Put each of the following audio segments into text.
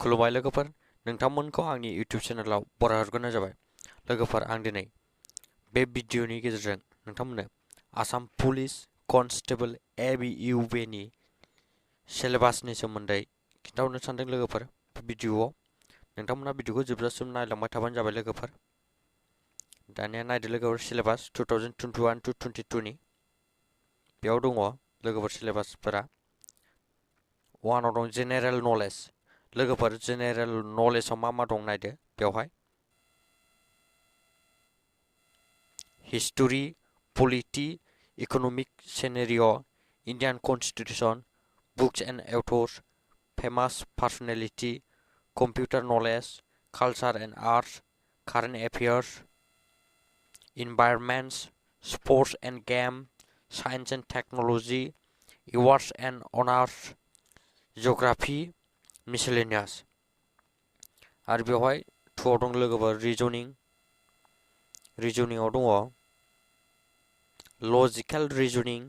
खुलुमबाय लोगोफोर नोंथांमोनखौ आंनि इउटिउब चेनेलाव बराय हरग्रोनाय जाबाय लोगोफोर आं दिनै बे भिडिअनि गेजेरजों नोंथांमोननो आसाम पुलिस कनस्टेबल ABUB नि सिलेबासनि सोमोन्दै खिन्थाहरनो सानदों लोगोफोर भिडिअआव नोंथांमोना भिडिअखौ जोबजासिम नायलांबाय थाबानो जाबाय लोगोफोर दानिया नायदो लोगोफोर सिलेबास 2021 to 22 नि बेयाव दङ लोगोफोर सिलेबासफोरा 1 आव दं जेनेरेल नलेज लोगोफोर जेनेरेल नलेजआव मा दं नायदो बेवहाय history polity economic scenario Indian constitution books and authors famous personality computer knowledge culture and arts current affairs environments sports and game science and technology awards and honors geography miscellaneous आरो बेवहाय 2 आव दं लोगोफोर रिजनिंआव दङ logical reasoning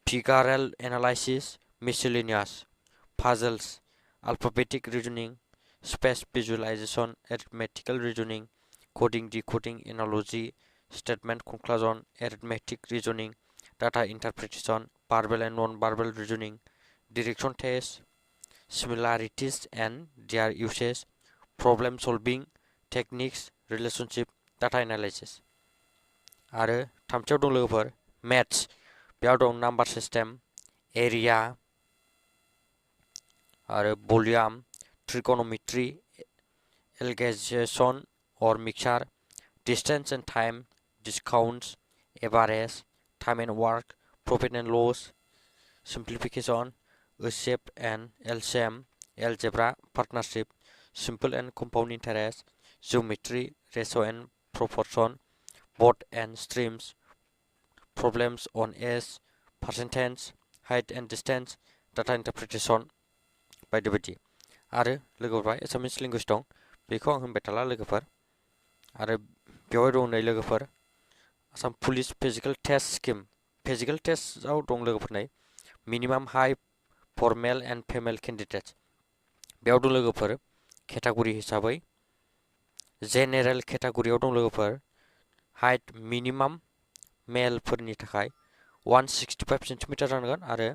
figural analysis miscellaneous puzzles alphabetic reasoning space visualization arithmetical reasoning coding decoding analogy statement conclusion arithmetic reasoning data interpretation verbal and non-verbal reasoning direction test similarities and their uses problem solving techniques relationship data analysis आरो थामथियाव दं लोगोफोर maths बेयाव दं number system area आरो volume trigonometry algebraic or mixture distance and time discounts average time and work profit and loss simplification shape and LCM algebra partnership simple and compound interest geometry ratio and proportion board and streams problems on age percentage height and distance data interpretation बायदि बायदि आरो लोगोफोर एसामिस language दं बेखौ आं होनबाय थाला लोगोफोर आरो बेवहाय दं नै लोगोफोर Assam police physical test scheme physical टेस्टआव दं लोगोफोर नै minimum height for male and female candidates बेयाव दं लोगोफोर कैटेगरी हिसाबै जेनेरेल कैटेगरीआव दं लोगोफोर हाइट मिनिमाम मेलफोरनि थाखाय 165 सेन्टिमिटार जानांगोन आरो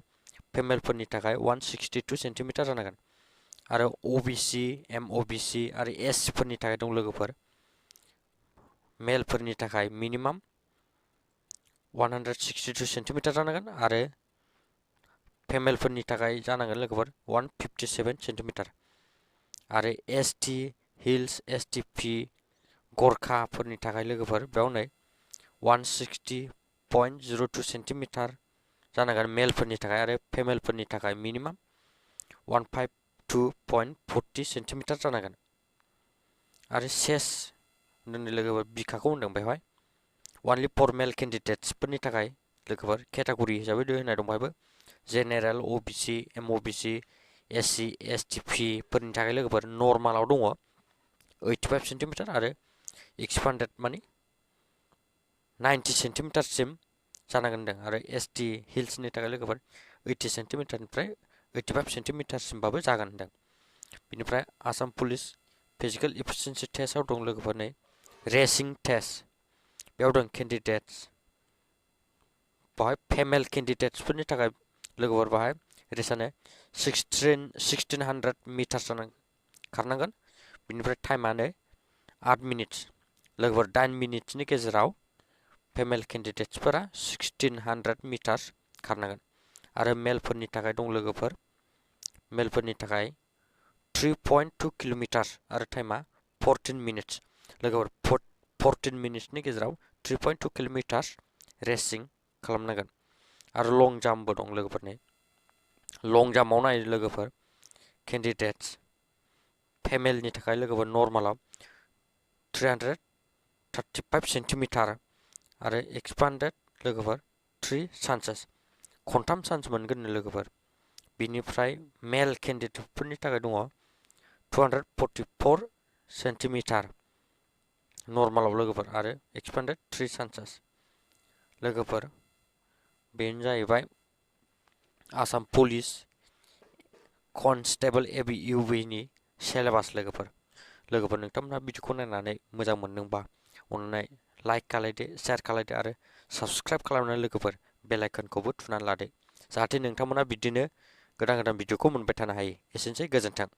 फिमेलफोरनि थाखाय 162 सेन्टिमिटार जानांगोन आरो ओबीसी एमओबीसी आरो एससी फोरनि थाखाय दं लोगोफोर मेलफोरनि थाखाय मिनिमाम 162 सेन्टिमिटार जानांगोन आरो फिमेलफोरनि थाखाय जानांगोन लोगोफोर 157 सेन्टिमिटार आरो एसटी हिल्स एसटीपी गोरखाफोरनि थाखाय लोगोफोर बेयाव नै 160.02 सेन्टिमिटार जानांगोन मेलफोरनि थाखाय आरो फिमेलफोरनि थाखाय मिनिमाम 152.40 सेन्टिमिटार जानांगोन आरो सेस होनदों लोगोफोर बिखाखौ होनदों बेवहाय अनलि फर मेल कैंडिडेट्सफोरनि थाखाय लोगोफोर कैटेगरी हिसाबै होनाय दं बेवहायबो general OBC MOBC SC STP फोरनि थाखाय लोगोफोर नर्मालाव दङ 85 सेन्टिमिटार आरो एक्सपान्डेड माने 90 सेन्टिमिटारसिम जानांगोन होनदों आरो एसटी हिल्सनि थाखाय लोगोफोर 80 सेन्टिमिटारनिफ्राय 85 सेन्टिमिटारसिमबाबो जागोन होनदों बिनिफ्राय आसाम पुलिस फिजिकल एफिशिएन्सि टेस्टआव दं लोगोफोर नै रेसिं टेस्ट बेयाव दं कैंडिडेट्स बाहाय फिमेल कैंडिडेट्सफोरनि थाखाय लोगोफोर बाहाय रेसानो 1600 मिटार खारनांगोन बिनिफ्राय टाइमानो 8 मिनिट्स लोगोफोर 9 मिनिट्सनि गेजेराव फिमेल कैंडिडेट्सफोरा 1600 मिटार खारनांगोन आरो मेलफोरनि थाखाय दं लोगोफोर मेलफोरनि थाखाय 3.2 किलोमीटर आरो टाइमा 14 मिनिट्स लोगोफोर 14 मिनिट्सनि गेजेराव 3.2 किलोमीटर रेसिं खालामनांगोन आरो लं जाम्पबो दं लोगोफोरनि लं जाम्पआव नाय लोगोफोर कैंडिडेट्स फिमेलनि थाखाय लोगोफोर नर्मालाव 335 सेन्टिमिटार आरो एक्सपान्डेड लोगोफोर 3 चान्सेस खनथाम चान्स मोनगोन लोगोफोर बिनिफ्राय मेल कैंडिडेटफोरनि थाखाय दङ 244 सेन्टिमिटार नर्मालाव लोगोफोर आरो एक्सपान्डेड 3 चान्सेस लोगोफोर बेनो जाहैबाय आसाम पुलिस कनस्टेबल ABUB नि सिलेबास लोगोफोर नोंथांमोनहा भिडिअखौ नायनानै मोजां मोनदोंबा अननानै लाइक खालायदो, शेयार खालायदो आरो साबस्क्राइब खालामनानै लोगोफोर बेल आइकनखौबो थुनानै लादो जाहाथे नोंथांमोना बिदिनो गोदान भिडिअखौ मोनबाय थानो हायो। एसेनोसै, गोजोन्थों।